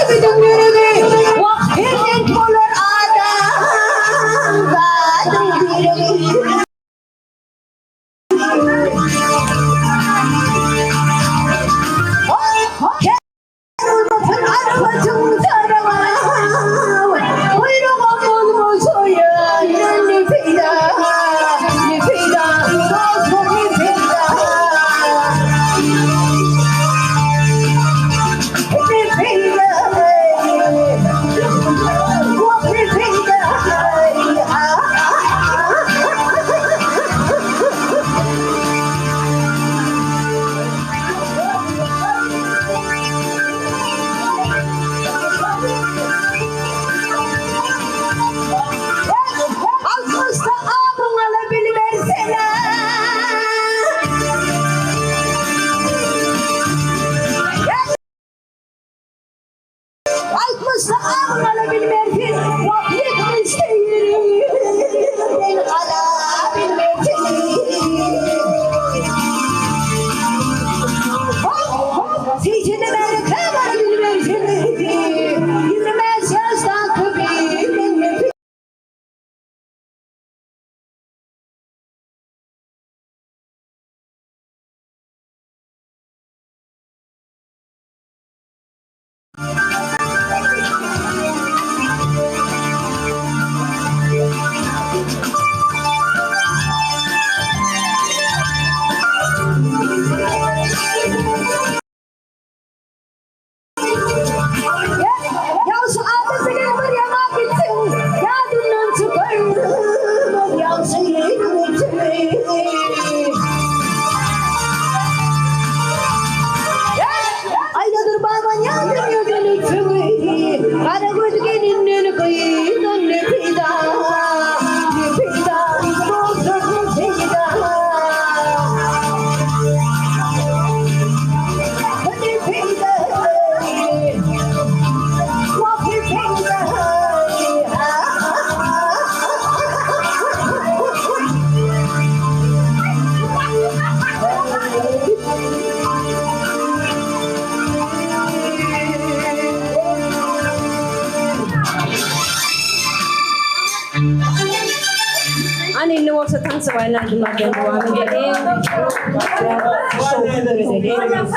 Ýigidiň ýüregi, wah, perzent bolar adamzadyň diregi. Bolmasyn arpatyň saraňa, Buýrugam bolmasa ýardan ne peýda, Ne peýda, dostum, ne peýda. Ne peýda, wah, ne peýda. Altmyşda adyň ala bilmersen-ä. Altmyşda adyň ala bilmersen, wah, ýetmişde ýeriňden ala bilmersen. Seýsene bäri käbir bilmersen, 25 ýaşdaky bilen. Ýagşy adam bilen bir ýaňa gitseň, ýadyňdan çykarmaz ýagşy ýigitini. Aýdadyr baban ýadyn ýüzüni çüwi, Gara göz gelinden gyzdan ne peýda, Ne peýda, dostum ne peýda. Ne peýda, wah ne peýda. Ana indi bolsa tans baýlan aýdymlardan dowam edeliň. Şowhun döredeliň.